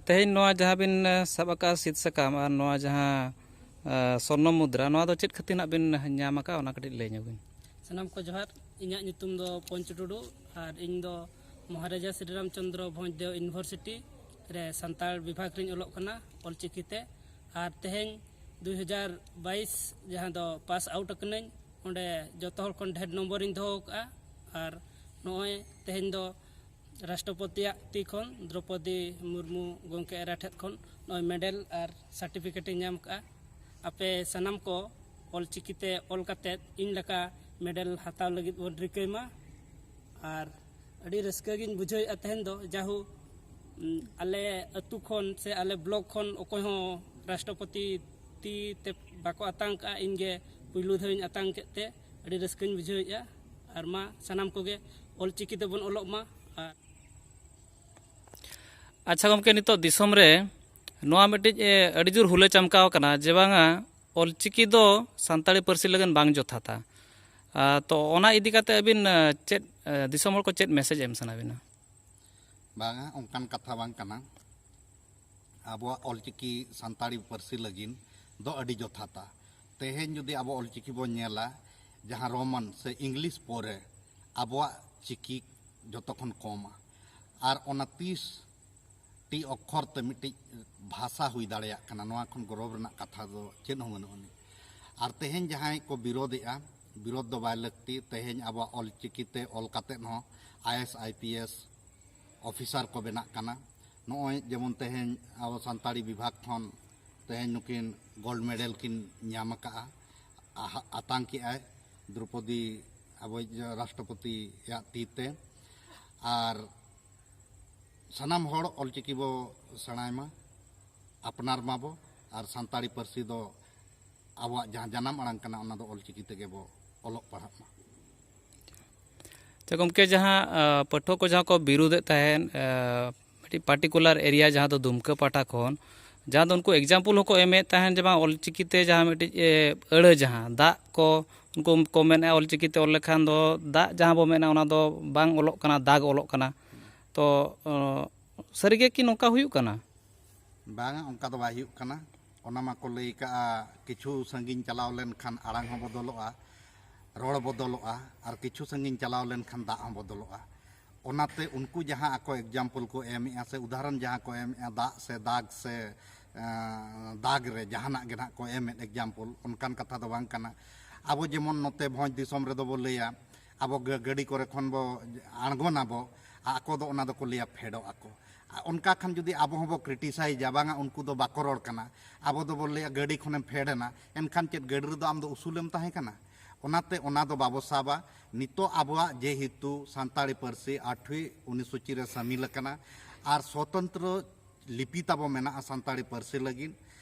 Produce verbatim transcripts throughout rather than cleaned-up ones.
ᱛᱮᱦᱮᱧ ᱱᱚᱣᱟ ᱡᱟᱦᱟᱸ ᱵᱤᱱ ᱥᱟᱵ ᱟᱠᱟᱫᱼᱟ ᱥᱤᱫ ᱥᱟᱠᱟᱢ ᱟᱨ ᱱᱚᱣᱟ ᱡᱟᱦᱟᱸ ᱥᱚᱨᱱᱚ ᱢᱩᱫᱽᱨᱟ, ᱱᱚᱣᱟ ᱫᱚ ᱪᱮᱫ ᱠᱷᱟᱹᱛᱤᱨ ᱱᱟᱜ ᱵᱤᱱ ᱧᱟᱢ ᱟᱠᱟᱫᱼᱟ, ᱚᱱᱟ ᱠᱟᱹᱴᱤᱡ ᱞᱟᱹᱭ ᱧᱚᱜ ᱵᱤᱱ᱾ ᱥᱟᱱᱟᱢ ᱠᱚ ᱡᱚᱦᱟᱨ᱾ ᱤᱧᱟᱹᱜ ᱧᱩᱛᱩᱢ ᱫᱚ ᱯᱚᱧᱪᱩ ᱴᱩᱰᱩ ᱟᱨ ᱤᱧ ᱫᱚ ᱢᱚᱦᱟᱨᱟᱡᱟ ᱥᱨᱤᱨᱟᱢᱪᱚᱸᱫᱽᱨᱚ ᱵᱷᱚᱸᱡᱽᱫᱮᱣ ᱤᱭᱩᱱᱤᱵᱷᱟᱨᱥᱤᱴᱤ ᱨᱮ ᱥᱟᱱᱛᱟᱲ ᱵᱤᱵᱷᱟᱜᱽ ᱨᱤᱧ ᱚᱞᱚᱜ ᱠᱟᱱᱟ ᱚᱞᱪᱤᱠᱤ ᱛᱮ᱾ ᱟᱨ ᱛᱮᱦᱮᱧ ᱫᱩᱭ ᱦᱟᱡᱟᱨ ᱵᱟᱭᱤᱥ ᱡᱟᱦᱟᱸ ᱫᱚ ᱯᱟᱥ ᱟᱣᱩᱴ ᱟᱠᱟᱱᱟᱹᱧ, ᱚᱸᱰᱮ ᱡᱚᱛᱚ ᱦᱚᱲ ᱠᱷᱚᱱ ᱰᱷᱮᱨ ᱱᱚᱢᱵᱚᱨᱤᱧ ᱫᱚᱦᱚ ᱟᱠᱟᱫᱼᱟ᱾ ᱟᱨ ᱱᱚᱜᱼᱚᱭ ᱛᱮᱦᱮᱧ ᱫᱚ ᱨᱟᱥᱴᱨᱚᱯᱚᱛᱤᱭᱟᱜ ᱛᱤ ᱠᱷᱚᱱ, ᱫᱨᱚᱯᱚᱫᱤ ᱢᱩᱨᱢᱩ ᱜᱚᱢᱠᱮ ᱮᱨᱟ ᱴᱷᱮᱱ ᱠᱷᱚᱱ ᱱᱚᱜᱼᱚᱭ ᱢᱮᱰᱮᱞ ᱟᱨ ᱥᱟᱨᱴᱤᱯᱷᱤᱠᱮᱴ ᱤᱧ ᱧᱟᱢ ᱠᱟᱜᱼᱟ᱾ ᱟᱯᱮ ᱥᱟᱱᱟᱢ ᱠᱚ ᱚᱞᱪᱤᱠᱤ ᱛᱮ ᱚᱞ ᱠᱟᱛᱮᱫ ᱤᱧ ᱞᱮᱠᱟ ᱢᱮᱰᱮᱞ ᱦᱟᱛᱟᱣ ᱞᱟᱹᱜᱤᱫ ᱵᱚᱱ ᱨᱤᱠᱟᱹᱭ ᱢᱟ᱾ ᱟᱨ ᱟᱹᱰᱤ ᱨᱟᱹᱥᱠᱟᱹ ᱜᱤᱧ ᱵᱩᱡᱷᱟᱹᱣᱮᱫᱼᱟ ᱛᱮᱦᱮᱧ ᱫᱚ, ᱡᱟᱦᱳ, ᱩᱸ, ᱟᱞᱮ ᱟᱹᱛᱩ ᱠᱷᱚᱱ ᱥᱮ ᱟᱞᱮ ᱵᱞᱚᱠ ᱠᱷᱚᱱ ᱚᱠᱚᱭ ᱦᱚᱸ ᱨᱟᱥᱴᱨᱚᱯᱚᱛᱤ ᱛᱤ ᱛᱮ ᱵᱟᱠᱚ ᱟᱛᱟᱝ ᱠᱟᱜᱼᱟ, ᱤᱧ ᱜᱮ ᱯᱩᱭᱞᱩ ᱫᱷᱟᱣ ᱤᱧ ᱟᱛᱟᱝ ᱠᱮᱫ ᱛᱮ ᱟᱹᱰᱤ ᱨᱟᱹᱥᱠᱟᱹᱧ ᱵᱩᱡᱷᱟᱹᱣᱮᱫᱼᱟ᱾ ᱟᱨ ᱢᱟ ᱥᱟᱱᱟᱢ ᱠᱚᱜᱮ ᱚᱞᱪᱤᱠᱤ ᱛᱮᱵᱚᱱ ᱚᱞᱚᱜ ᱢᱟ᱾ ᱟᱨ ᱟᱪᱪᱷᱟ ᱜᱚᱢᱠᱮ, ᱱᱤᱛᱚᱜ ᱫᱤᱥᱚᱢ ᱨᱮ ᱱᱚᱣᱟ ᱢᱤᱫᱴᱤᱡ, ᱮ, ᱟᱹᱰᱤ ᱡᱳᱨ ᱦᱩᱞᱟᱹ ᱪᱟᱢᱠᱟᱣ ᱠᱟᱱᱟ ᱡᱮ ᱵᱟᱝᱟ, ᱚᱞᱪᱤᱠᱤ ᱫᱚ ᱥᱟᱱᱛᱟᱲᱤ ᱯᱟᱹᱨᱥᱤ ᱞᱟᱹᱜᱤᱫ ᱵᱟᱝ ᱡᱚᱛᱷᱟᱛᱟ᱾ ᱟ, ᱛᱚ ᱚᱱᱟ ᱤᱫᱤ ᱠᱟᱛᱮ ᱟᱹᱵᱤᱱ, ᱮ, ᱪᱮᱫ, ᱮ, ᱫᱤᱥᱚᱢ ᱦᱚᱲ ᱠᱚ ᱪᱮᱫ ᱢᱮᱥᱮᱡᱽ ᱮᱢ ᱥᱟᱱᱟ ᱵᱤᱱᱟ? ᱵᱟᱝᱟ, ᱚᱱᱠᱟᱱ ᱠᱟᱛᱷᱟ ᱵᱟᱝ ᱠᱟᱱᱟ᱾ ᱟᱵᱚᱣᱟᱜ ᱚᱞᱪᱤᱠᱤ ᱥᱟᱱᱛᱟᱲᱤ ᱯᱟᱹᱨᱥᱤ ᱞᱟᱹᱜᱤᱫ ᱫᱚ ᱟᱹᱰᱤ ᱡᱚᱛᱷᱟᱛᱟ᱾ ᱛᱮᱦᱮᱧ ᱡᱩᱫᱤ ᱟᱵᱚ ᱚᱞᱪᱤᱠᱤ ᱵᱚᱱ ᱧᱮᱞᱟ, ᱡᱟᱦᱟᱸ ᱨᱳᱢᱟᱱ ᱥᱮ ᱤᱝᱞᱤᱥ ᱯᱚᱨᱮ ᱟᱵᱚᱣᱟᱜ ᱪᱤᱠᱤ ᱡᱚᱛᱚ ᱠᱷᱚᱱ ᱠᱚᱢᱟ, ᱟᱨ ᱚᱱᱟ ᱛᱤᱥ ᱴᱤ ᱚᱠᱠᱷᱚᱨ ᱛᱮ ᱢᱤᱫᱴᱤᱡ ᱵᱷᱟᱥᱟ ᱦᱩᱭ ᱫᱟᱲᱮᱭᱟᱜ ᱠᱟᱱᱟ, ᱱᱚᱣᱟ ᱠᱷᱚᱱ ᱜᱚᱨᱚᱵᱽ ᱨᱮᱱᱟᱜ ᱠᱟᱛᱷᱟ ᱫᱚ ᱪᱮᱫ ᱦᱚᱸ ᱵᱟᱹᱱᱩᱜ ᱟᱹᱱᱤᱡ᱾ ᱟᱨ ᱛᱮᱦᱮᱧ ᱡᱟᱦᱟᱸᱭ ᱠᱚ ᱵᱤᱨᱳᱫᱮᱜᱼᱟ, ᱵᱤᱨᱳᱫ ᱫᱚ ᱵᱟᱭ ᱞᱟᱹᱠᱛᱤ᱾ ᱛᱮᱦᱮᱧ ᱟᱵᱚᱣᱟᱜ ᱚᱞᱪᱤᱠᱤ ᱛᱮ ᱚᱞ ᱠᱟᱛᱮᱫ ᱦᱚᱸ I S, I P S officer ᱠᱚ ᱵᱮᱱᱟᱜ ᱠᱟᱱᱟ᱾ ᱱᱚᱜᱼᱚᱭ ᱡᱮᱢᱚᱱ ᱛᱮᱦᱮᱧ ᱟᱵᱚ ᱥᱟᱱᱛᱟᱲᱤ ᱵᱤᱵᱷᱟᱜᱽ ᱠᱷᱚᱱ ᱛᱮᱦᱮᱧ ᱱᱩᱠᱤᱱ ᱜᱳᱞᱰ ᱢᱮᱰᱮᱞ ᱠᱤᱱ ᱧᱟᱢ ᱟᱠᱟᱫᱼᱟ, ᱟᱦᱟ-, ᱟᱛᱟᱝ ᱠᱮᱜᱼᱟᱭ ᱫᱨᱳᱯᱚᱫᱤ, ᱟᱵᱚᱭᱤᱡ ᱨᱟᱥᱴᱨᱚᱯᱚᱛᱤᱭᱟᱜ ᱛᱤ ᱛᱮ᱾ ᱟᱨ ᱥᱟᱱᱟᱢ ᱦᱚᱲ ᱚᱞᱪᱤᱠᱤ ᱵᱚ ᱥᱮᱬᱟᱭ ᱢᱟ, ᱟᱯᱱᱟᱨ ᱢᱟᱵᱚ, ᱟᱨ ᱥᱟᱱᱛᱟᱲᱤ ᱯᱟᱹᱨᱥᱤ ᱫᱚ ᱟᱵᱚᱣᱟᱜ ᱡᱟᱦᱟᱸ ᱡᱟᱱᱟᱢ ᱟᱲᱟᱝ ᱠᱟᱱᱟ, ᱚᱱᱟ ᱫᱚ ᱚᱞᱪᱤᱠᱤ ᱛᱮᱜᱮ ᱵᱚ ᱚᱞᱚᱜ ᱯᱟᱲᱦᱟᱜ ᱢᱟ᱾ ᱟᱪᱪᱷᱟ ᱜᱚᱢᱠᱮ, ᱡᱟᱦᱟᱸ, ᱟ, ᱯᱟᱹᱴᱷᱩᱣᱟᱹ ᱠᱚ ᱡᱟᱦᱟᱸ ᱠᱚ ᱵᱤᱨᱩᱫᱷᱮᱫ ᱛᱟᱦᱮᱸᱫ, ᱟ, ᱢᱤᱫᱴᱤᱡ ᱯᱟᱨᱴᱤᱠᱩᱞᱟᱨ ᱮᱨᱤᱭᱟ ᱡᱟᱦᱟᱸ ᱫᱚ ᱫᱩᱢᱠᱟᱹ ᱯᱟᱦᱴᱟ ᱠᱷᱚᱱ, ᱡᱟᱦᱟᱸ ᱫᱚ ᱩᱱᱠᱩ ᱮᱠᱡᱟᱢᱯᱚᱞ ᱦᱚᱸᱠᱚ ᱮᱢᱮᱫ ᱛᱟᱦᱮᱸᱫ ᱡᱮ ᱵᱟᱝ ᱚᱞᱪᱤᱠᱤ ᱛᱮ ᱡᱟᱦᱟᱸ ᱢᱤᱫᱴᱤᱡ, ᱮ, ᱟᱹᱲᱟᱹ ᱡᱟᱦᱟᱸ ᱫᱟᱜ ᱠᱚ, ᱩᱱᱠᱩ ᱠᱚ ᱢᱮᱱᱮᱫᱼᱟ ᱚᱞᱪᱤᱠᱤ ᱛᱮ ᱚᱞ ᱞᱮᱠᱷᱟᱱ ᱫᱚ ᱫᱟᱜ ᱡᱟᱦᱟᱸ ᱵᱚ ᱢᱮᱱᱟ ᱚᱱᱟ ᱫᱚ ᱵᱟᱝ ᱚᱞᱚᱜ ᱠᱟᱱᱟ, ᱫᱟᱜᱽ ᱚᱞᱚᱜ ᱠᱟᱱᱟ᱾ ᱛᱚ, ᱚ, ᱥᱟᱹᱨᱤᱜᱮ ᱠᱤ ᱱᱚᱝᱠᱟ ᱦᱩᱭᱩᱜ ᱠᱟᱱᱟ? ᱵᱟᱝᱟ, ᱚᱱᱠᱟ ᱫᱚ ᱵᱟᱭ ᱦᱩᱭᱩᱜ ᱠᱟᱱᱟ᱾ ᱚᱱᱟ ᱢᱟᱠᱚ ᱞᱟᱹᱭ ᱠᱟᱜᱼᱟ, ᱠᱤᱪᱷᱩ ᱥᱟᱺᱜᱤᱧ ᱪᱟᱞᱟᱣ ᱞᱮᱱᱠᱷᱟᱱ ᱟᱲᱟᱝ ᱦᱚᱸ ᱵᱚᱫᱚᱞᱚᱜᱼᱟ, ᱨᱚᱲ ᱵᱚᱫᱚᱞᱚᱜᱼᱟ, ᱟᱨ ᱠᱤᱪᱷᱩ ᱥᱟᱺᱜᱤᱧ ᱪᱟᱞᱟᱣ ᱞᱮᱱᱠᱷᱟᱱ ᱫᱟᱜ ᱦᱚᱸ ᱵᱚᱫᱚᱞᱚᱜᱼᱟ᱾ ᱚᱱᱟᱛᱮ ᱩᱱᱠᱩ ᱡᱟᱦᱟᱸ ᱟᱠᱚ example ᱠᱚ ᱮᱢᱮᱜᱼᱟ ᱥᱮ ᱩᱫᱟᱦᱚᱨᱚᱱ ᱡᱟᱦᱟᱸ ᱠᱚ ᱮᱢᱮᱜᱼᱟ, ᱫᱟᱜ ᱥᱮ ᱫᱟᱜᱽ ᱥᱮ ᱮᱸ, ᱫᱟᱜᱽ ᱨᱮ ᱡᱟᱦᱟᱱᱟᱜ ᱜᱮ ᱱᱟᱦᱟᱜ ᱠᱚ ᱮᱢᱮᱫ example, ᱚᱱᱠᱟᱱ ᱠᱟᱛᱷᱟ ᱫᱚ ᱵᱟᱝ ᱠᱟᱱᱟ᱾ ᱟᱵᱚ ᱡᱮᱢᱚᱱ ᱱᱚᱛᱮ ᱵᱷᱚᱸᱡᱽ ᱫᱤᱥᱚᱢ ᱨᱮᱫᱚ ᱵᱚ ᱞᱟᱹᱭᱟ, ᱟᱵᱚ ᱜᱟᱹ- ᱜᱟᱹᱰᱤ ᱠᱚᱨᱮ ᱠᱷᱚᱱ ᱵᱚ ᱟᱬᱜᱚᱱᱟᱵᱚ, ᱟᱠᱚ ᱫᱚ ᱚᱱᱟ ᱫᱚᱠᱚ ᱞᱟᱹᱭᱟ ᱯᱷᱮᱰᱚᱜ ᱟᱠᱚ᱾ ᱟ, ᱚᱱᱠᱟ ᱠᱷᱟᱱ ᱡᱩᱫᱤ ᱟᱵᱚ ᱦᱚᱸᱵᱚ criticizeᱟ, ᱵᱟᱝᱟ ᱩᱱᱠᱩ ᱫᱚ ᱵᱟᱠᱚ ᱨᱚᱲ ᱠᱟᱱᱟ, ᱟᱵᱚ ᱫᱚᱵᱚ ᱞᱟᱹᱭᱟ ᱜᱟᱹᱰᱤ ᱠᱷᱚᱱᱮᱢ ᱯᱷᱮᱰ ᱮᱱᱟ, ᱮᱱᱠᱷᱟᱱ ᱪᱮᱫ ᱜᱟᱹᱰᱤ ᱨᱮᱫᱚ ᱟᱢ ᱫᱚ ᱩᱥᱩᱞᱮᱢ ᱛᱟᱦᱮᱸ ᱠᱟᱱᱟ? ᱚᱱᱟᱛᱮ ᱚᱱᱟ ᱫᱚ ᱵᱟᱵᱚ ᱥᱟᱵᱟ᱾ ᱱᱤᱛᱚᱜ ᱟᱵᱚᱣᱟᱜ ᱡᱮᱦᱮᱛᱩ ᱥᱟᱱᱛᱟᱲᱤ ᱯᱟᱹᱨᱥᱤ ᱟᱴᱷᱣᱤ ᱚᱱᱩᱥᱩᱪᱤ ᱨᱮ ᱥᱟᱢᱤᱞ ᱟᱠᱟᱱᱟ ᱟᱨ ᱥᱚᱛᱚᱱᱛᱨᱚ ᱞᱤᱯᱤ ᱛᱟᱵᱚ ᱢᱮᱱᱟᱜᱼᱟ ᱥᱟᱱᱛᱟᱲᱤ ᱯᱟᱹᱨᱥᱤ ᱞᱟᱹᱜᱤᱫ,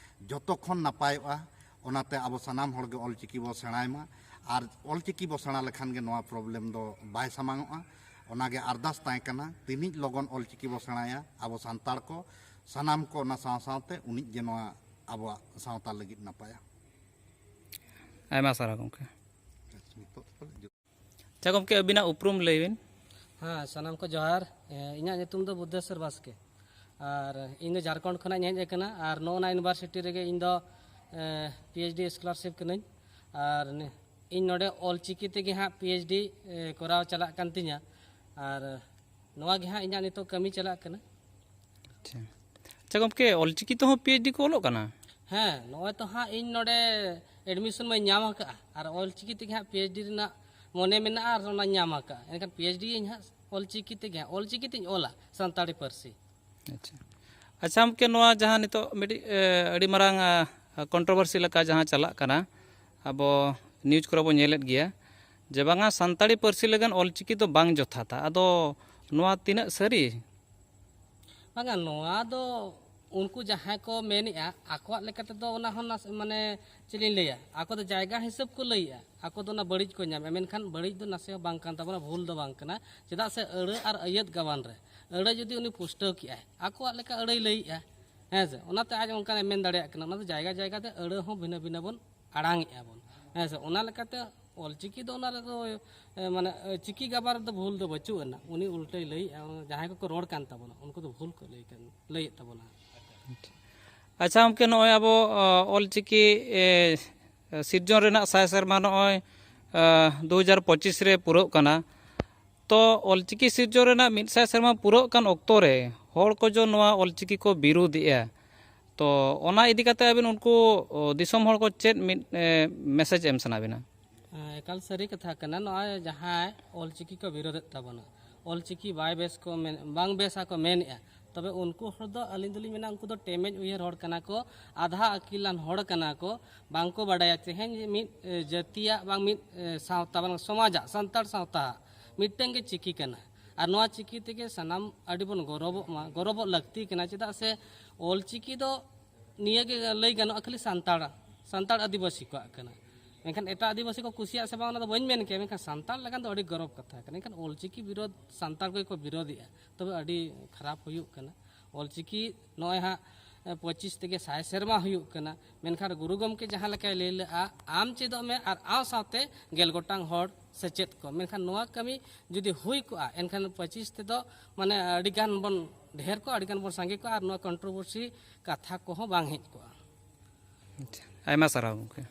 ᱡᱚᱛᱚ ᱠᱷᱚᱱ ᱱᱟᱯᱟᱭᱚᱜᱼᱟ᱾ ᱚᱱᱟᱛᱮ ᱟᱵᱚ ᱥᱟᱱᱟᱢ ᱦᱚᱲᱜᱮ ᱚᱞᱪᱤᱠᱤ ᱵᱚ ᱥᱮᱬᱟᱭ ᱢᱟ, ᱟᱨ ᱚᱞᱪᱤᱠᱤ ᱵᱚ ᱥᱮᱬᱟ ᱞᱮᱠᱷᱟᱱ ᱜᱮ ᱱᱚᱣᱟ problem ᱫᱚ ᱵᱟᱭ ᱥᱟᱢᱟᱝᱚᱜᱼᱟ᱾ ᱚᱱᱟᱜᱮ ᱟᱨᱫᱟᱥ ᱛᱟᱦᱮᱸ ᱠᱟᱱᱟ, ᱛᱤᱱᱤᱡ ᱞᱚᱜᱚᱱ ᱚᱞᱪᱤᱠᱤ ᱵᱚ ᱥᱮᱬᱟᱭᱟ ᱟᱵᱚ ᱥᱟᱱᱛᱟᱲ ᱠᱚ ᱥᱟᱱᱟᱢ ᱠᱚ, ᱚᱱᱟ ᱥᱟᱶ ᱥᱟᱶᱛᱮ ᱩᱱᱤᱡ ᱜᱮ ᱱᱚᱣᱟ ᱟᱵᱚᱣᱟᱜ ᱥᱟᱶᱛᱟ ᱞᱟᱹᱜᱤᱫ ᱱᱟᱯᱟᱭᱟ᱾ ᱟᱭᱢᱟ ᱥᱟᱨᱦᱟᱣ ᱜᱚᱢᱠᱮ᱾ ᱱᱤᱛᱚᱜ ᱛᱟᱦᱚᱞᱮ ᱟᱪᱪᱷᱟ ᱜᱚᱢᱠᱮ, ᱟᱹᱵᱤᱱᱟᱜ ᱩᱯᱨᱩᱢ ᱞᱟᱹᱭ ᱵᱤᱱ᱾ ᱦᱮᱸ, ᱥᱟᱱᱟᱢ ᱠᱚ ᱡᱚᱦᱟᱨ᱾ ᱮ, ᱤᱧᱟᱹᱜ ᱧᱩᱛᱩᱢ ᱫᱚ ᱵᱩᱫᱽᱫᱷᱮᱥᱥᱚᱨ ᱵᱟᱥᱠᱮ᱾ ᱟᱨ ᱤᱧ ᱫᱚ ᱡᱷᱟᱲᱠᱷᱚᱸᱰ ᱠᱷᱚᱱᱟᱜ ᱤᱧ ᱦᱮᱡ ᱟᱠᱟᱱᱟ᱾ ᱟᱨ ᱱᱚᱜᱼᱚ ᱱᱟ ᱤᱭᱩᱱᱤᱵᱷᱟᱨᱥᱤᱴᱤ ᱨᱮᱜᱮ ᱤᱧ ᱫᱚ, ᱮ, PhD scholarship ᱠᱟᱹᱱᱟᱹᱧ᱾ ᱟᱨ ᱱᱤ- ᱤᱧ ᱱᱚᱰᱮ ᱚᱞᱪᱤᱠᱤ ᱛᱮᱜᱮ ᱦᱟᱸᱜ PhD, ᱮ, ᱠᱚᱨᱟᱣ ᱪᱟᱞᱟᱜ ᱠᱟᱱ ᱛᱤᱧᱟ᱾ ᱟᱨ ᱱᱚᱣᱟ ᱜᱮ ᱦᱟᱸᱜ ᱤᱧᱟᱹᱜ ᱱᱤᱛᱚᱜ ᱠᱟᱹᱢᱤ ᱪᱟᱞᱟᱜ ᱠᱟᱱᱟ᱾ ᱟᱪᱪᱷᱟ, ᱟᱪᱪᱷᱟ ᱜᱚᱢᱠᱮ, ᱚᱞᱪᱤᱠᱤ ᱛᱮᱦᱚᱸ PhD ᱠᱚ ᱚᱞᱚᱜ ᱠᱟᱱᱟ? ᱦᱮᱸ, ᱱᱚᱜᱼᱚᱭ ᱛᱚ ᱦᱟᱸᱜ ᱤᱧ ᱱᱚᱰᱮ admission ᱢᱟᱧ ᱧᱟᱢ ᱟᱠᱟᱫᱼᱟ, ᱟᱨ ᱚᱞᱪᱤᱠᱤ ᱛᱮᱜᱮ ᱦᱟᱸᱜ PhD ᱨᱮᱱᱟᱜ ᱢᱚᱱᱮ ᱢᱮᱱᱟᱜᱼᱟ ᱟᱨ ᱚᱱᱟᱧ ᱧᱟᱢ ᱟᱠᱟᱫᱼᱟ᱾ ᱮᱱᱠᱷᱟᱱ PhD ᱤᱧ ᱦᱟᱸᱜ ᱚᱞᱪᱤᱠᱤ ᱛᱮᱜᱮ ᱦᱟᱸᱜ, ᱚᱞᱪᱤᱠᱤ ᱛᱮᱧ ᱚᱞᱟ ᱥᱟᱱᱛᱟᱲᱤ ᱯᱟᱹᱨᱥᱤ᱾ ᱟᱪᱪᱷᱟ, ᱟᱪᱪᱷᱟ ᱜᱚᱢᱠᱮ, ᱱᱚᱣᱟ ᱡᱟᱦᱟᱸ ᱱᱤᱛᱚᱜ ᱢᱤᱫᱴᱤᱡ, ᱮ, ᱟᱹᱰᱤ ᱢᱟᱨᱟᱝ, ᱟ, controversy ᱞᱮᱠᱟ ᱡᱟᱦᱟᱸ ᱪᱟᱞᱟᱜ ᱠᱟᱱᱟ, ᱟᱵᱚ news ᱠᱚᱨᱮ ᱵᱚ ᱧᱮᱞᱮᱫ ᱜᱮᱭᱟ ᱡᱮ ᱵᱟᱝᱟ ᱥᱟᱱᱛᱟᱲᱤ ᱯᱟᱹᱨᱥᱤ ᱞᱟᱹᱜᱤᱫ ᱚᱞᱪᱤᱠᱤ ᱫᱚ ᱵᱟᱝ ᱡᱚᱛᱷᱟᱛᱟ, ᱟᱫᱚ ᱱᱚᱣᱟ ᱛᱤᱱᱟᱹᱜ ᱥᱟᱹᱨᱤ? ᱵᱟᱝᱟ, ᱱᱚᱣᱟ ᱫᱚ ᱩᱱᱠᱩ ᱡᱟᱦᱟᱸᱭ ᱠᱚ ᱢᱮᱱᱮᱜᱼᱟ, ᱟᱠᱚᱣᱟᱜ ᱞᱮᱠᱟ ᱛᱮᱫᱚ ᱚᱱᱟ ᱦᱚᱸ ᱱᱟᱥᱮ, ᱢᱟᱱᱮ ᱪᱮᱫ ᱞᱤᱧ ᱞᱟᱹᱭᱟ, ᱟᱠᱚ ᱫᱚ ᱡᱟᱭᱜᱟ ᱦᱤᱥᱟᱹᱵ ᱠᱚ ᱞᱟᱹᱭᱮᱜᱼᱟ, ᱟᱠᱚ ᱫᱚ ᱚᱱᱟ ᱵᱟᱹᱲᱤᱡ ᱠᱚ ᱧᱟᱢᱮᱜᱼᱟ, ᱢᱮᱱᱠᱷᱟᱱ ᱵᱟᱹᱲᱤᱡ ᱫᱚ ᱱᱟᱥᱮ ᱦᱚᱸ ᱵᱟᱝ ᱠᱟᱱ ᱛᱟᱵᱚᱱᱟ, ᱵᱷᱩᱞ ᱫᱚ ᱵᱟᱝ ᱠᱟᱱᱟ᱾ ᱪᱮᱫᱟᱜ ᱥᱮ ᱟᱹᱲᱟᱹ ᱟᱨ ᱟᱹᱭᱟᱹᱛ ᱜᱟᱵᱟᱱ ᱨᱮ ᱟᱹᱲᱟᱹ ᱡᱩᱫᱤ ᱩᱱᱤ ᱯᱩᱥᱴᱟᱹᱣ ᱠᱮᱜᱼᱟᱭ, ᱟᱠᱚᱣᱟᱜ ᱞᱮᱠᱟ ᱟᱹᱲᱟᱹᱭ ᱞᱟᱹᱭᱮᱜᱼᱟ, ᱦᱮᱸ ᱥᱮ, ᱚᱱᱟᱛᱮ ᱟᱡ ᱚᱱᱠᱟᱱ ᱮ ᱢᱮᱱ ᱫᱟᱲᱮᱭᱟᱜ ᱠᱟᱱᱟ᱾ ᱚᱱᱟ ᱫᱚ ᱡᱟᱭᱜᱟ ᱡᱟᱭᱜᱟ ᱛᱮ ᱟᱹᱲᱟᱹ ᱦᱚᱸ ᱵᱷᱤᱱᱟᱹ ᱵᱷᱤᱱᱟᱹ ᱵᱚᱱ ᱟᱲᱟᱝᱮᱜᱼᱟ ᱵᱚᱱ, ᱦᱮᱸ ᱥᱮ᱾ ᱚᱱᱟ ᱞᱮᱠᱟᱛᱮ ᱚᱞᱪᱤᱠᱤ ᱫᱚ ᱚᱱᱟ ᱨᱮᱫᱚ ᱮ, ᱢᱟᱱᱮ ᱮ, ᱪᱤᱠᱤ ᱜᱟᱵᱟᱨ ᱨᱮᱫᱚ ᱵᱷᱩᱞ ᱫᱚ ᱵᱟᱹᱪᱩᱜ ᱟᱱᱟ᱾ ᱩᱱᱤ ᱩᱞᱴᱟᱹᱭ ᱞᱟᱹᱭᱮᱫᱼᱟ, ᱡᱟᱦᱟᱸᱭ ᱠᱚᱠᱚ ᱨᱚᱲ ᱠᱟᱱ ᱛᱟᱵᱚᱱᱟ ᱩᱱᱠᱩ ᱫᱚ ᱵᱷᱩᱞ ᱠᱚ ᱞᱟᱹᱭ ᱠᱟᱱ ᱞᱟᱹᱭᱮᱫ ᱛᱟᱵᱚᱱᱟ᱾ ᱟᱪᱪᱷᱟ ᱜᱚᱢᱠᱮ, ᱱᱚᱜᱼᱚᱭ ᱟᱵᱚ ᱚᱞᱪᱤᱠᱤ ᱥᱤᱨᱡᱚᱱ ᱨᱮᱱᱟᱜ ᱥᱟᱭ ᱥᱮᱨᱢᱟ ᱱᱚᱜᱼᱚᱭ ᱫᱩ ᱦᱟᱡᱟᱨ ᱯᱚᱸᱪᱤᱥ ᱨᱮ ᱯᱩᱨᱟᱹᱜ ᱠᱟᱱᱟ᱾ ᱛᱚ ᱚᱞᱪᱤᱠᱤ ᱥᱤᱨᱡᱚᱱ ᱨᱮᱱᱟᱜ ᱢᱤᱫ ᱥᱟᱭ ᱥᱮᱨᱢᱟ ᱯᱩᱨᱟᱹᱜ ᱠᱟᱱ ᱚᱠᱛᱚ ᱨᱮ ᱦᱚᱲ ᱠᱚ ᱡᱚ ᱱᱚᱣᱟ ᱚᱞᱪᱤᱠᱤ ᱠᱚ ᱵᱤᱨᱳᱫᱮᱜᱼᱟ, ᱛᱚ ᱚᱱᱟ ᱤᱫᱤ ᱠᱟᱛᱮ ᱟᱵᱤᱱ ᱩᱱᱠᱩ ᱫᱤᱥᱚᱢ ᱦᱚᱲ ᱠᱚ ᱪᱮᱫ ᱢᱤᱫ ᱢᱮᱥᱮᱡᱽ ᱮᱢ ᱥᱟᱱᱟ ᱵᱤᱱᱟ? ᱮᱠᱟᱞ ᱥᱟᱹᱨᱤ ᱠᱟᱛᱷᱟ ᱠᱟᱱᱟ᱾ ᱱᱚᱜᱼᱚᱭ ᱡᱟᱦᱟᱸᱭ ᱚᱞᱪᱤᱠᱤ ᱠᱚ ᱵᱤᱨᱳᱫᱮᱫ ᱛᱟᱵᱚᱱᱟ, ᱚᱞᱪᱤᱠᱤ ᱵᱟᱭ ᱵᱮᱥ ᱠᱚ ᱢᱮᱱ, ᱵᱟᱝ ᱵᱮᱥᱟ ᱠᱚ ᱢᱮᱱᱮᱫᱼᱟ, ᱛᱚᱵᱮ ᱩᱱᱠᱩ ᱦᱚᱲ ᱫᱚ ᱟᱹᱞᱤᱧ ᱫᱚᱞᱤᱧ ᱢᱮᱱᱟ ᱩᱱᱠᱩ ᱫᱚ ᱴᱮᱢᱮᱡ ᱩᱭᱦᱟᱹᱨ ᱦᱚᱲ ᱠᱟᱱᱟ ᱠᱚ, ᱟᱫᱷᱟ ᱟᱹᱠᱤᱞᱟᱱ ᱦᱚᱲ ᱠᱟᱱᱟ ᱠᱚ, ᱵᱟᱝ ᱠᱚ ᱵᱟᱰᱟᱭᱟ ᱛᱮᱦᱮᱧ ᱢᱤᱫ ᱮ, ᱡᱟᱹᱛᱤᱭᱟᱜ ᱵᱟᱝ ᱢᱤᱫ ᱮ, ᱥᱟᱶᱛᱟ ᱵᱟᱝ ᱥᱚᱢᱟᱡᱟᱜ, ᱥᱟᱱᱛᱟᱲ ᱥᱟᱶᱛᱟ ᱢᱤᱫᱴᱟᱝ ᱜᱮ ᱪᱤᱠᱤ ᱠᱟᱱᱟ᱾ ᱟᱨ ᱱᱚᱣᱟ ᱪᱤᱠᱤ ᱛᱮᱜᱮ ᱥᱟᱱᱟᱢ ᱟᱹᱰᱤ ᱵᱚᱱ ᱜᱚᱨᱚᱵᱚᱜ ᱢᱟ, ᱜᱚᱨᱚᱵᱚᱜ ᱞᱟᱹᱠᱛᱤ ᱠᱟᱱᱟ᱾ ᱪᱮᱫᱟᱜ ᱥᱮ ᱚᱞᱪᱤᱠᱤ ᱫᱚ ᱱᱤᱭᱟᱹ ᱜᱮ ᱞᱟᱹᱭ ᱜᱟᱱᱚᱜᱼᱟ ᱠᱷᱟᱹᱞᱤ ᱥᱟᱱᱛᱟᱲ, ᱥᱟᱱᱛᱟᱲ ᱟᱹᱫᱤᱵᱟᱹᱥᱤ ᱠᱚᱣᱟᱜ ᱠᱟᱱᱟ᱾ ᱢᱮᱱᱠᱷᱟᱱ ᱮᱴᱟᱜ ᱟᱹᱫᱤᱵᱟᱹᱥᱤ ᱠᱚ ᱠᱩᱥᱤᱭᱟᱜ ᱥᱮ ᱵᱟᱝ, ᱚᱱᱟ ᱫᱚ ᱵᱟᱹᱧ ᱢᱮᱱ ᱠᱮᱭᱟ, ᱢᱮᱱᱠᱷᱟᱱ ᱥᱟᱱᱛᱟᱲ ᱞᱟᱹᱜᱤᱫ ᱫᱚ ᱟᱹᱰᱤ ᱜᱚᱨᱚᱵᱽ ᱠᱟᱛᱷᱟ ᱠᱟᱱᱟ᱾ ᱢᱮᱱᱠᱷᱟᱱ ᱚᱞᱪᱤᱠᱤ ᱵᱤᱨᱳᱫᱷ ᱥᱟᱱᱛᱟᱲ ᱠᱚᱜᱮ ᱠᱚ ᱵᱤᱨᱳᱫᱷᱮᱜᱼᱟ, ᱛᱚᱵᱮ ᱟᱹᱰᱤ ᱠᱷᱟᱨᱟᱯ ᱦᱩᱭᱩᱜ ᱠᱟᱱᱟ᱾ ᱚᱞᱪᱤᱠᱤ ᱱᱚᱜᱼᱚᱭ ᱦᱟᱸᱜ ᱯᱚᱸᱪᱤᱥ ᱛᱮᱜᱮ ᱥᱟᱭ ᱥᱮᱨᱢᱟ ᱦᱩᱭᱩᱜ ᱠᱟᱱᱟ, ᱢᱮᱱᱠᱷᱟᱱ ᱜᱩᱨᱩ ᱜᱚᱢᱠᱮ ᱡᱟᱦᱟᱸ ᱞᱮᱠᱟᱭ ᱞᱟᱹᱭ ᱞᱮᱫᱼᱟ, ᱟᱢ ᱪᱮᱫᱚᱜ ᱢᱮ ᱟᱨ ᱟᱢ ᱥᱟᱶᱛᱮ ᱜᱮᱞ ᱜᱚᱴᱟᱝ ᱦᱚᱲ ᱥᱮᱪᱮᱫ ᱠᱚ᱾ ᱢᱮᱱᱠᱷᱟᱱ ᱱᱚᱣᱟ ᱠᱟᱹᱢᱤ ᱡᱩᱫᱤ ᱦᱩᱭ ᱠᱚᱜᱼᱟ, ᱮᱱᱠᱷᱟᱱ ᱯᱚᱸᱪᱤᱥ ᱛᱮᱫᱚ ᱢᱟᱱᱮ ᱟᱹᱰᱤᱜᱟᱱ ᱵᱚᱱ ᱰᱷᱮᱨ ᱠᱚᱜᱼᱟ, ᱟᱹᱰᱤᱜᱟᱱ ᱵᱚᱱ ᱥᱟᱸᱜᱮ ᱠᱚᱜᱼᱟ, ᱟᱨ ᱱᱚᱣᱟ ᱠᱚᱱᱴᱨᱳᱵᱷᱟᱨᱥᱤ ᱠᱟᱛᱷᱟ ᱠᱚᱦᱚᱸ ᱵᱟᱝ ᱦᱮᱡ ᱠᱚᱜᱼᱟ᱾ ᱟᱪᱪᱷᱟ, ᱟᱭᱢᱟ ᱥᱟᱨᱦᱟᱣ ᱜᱚᱢᱠᱮ᱾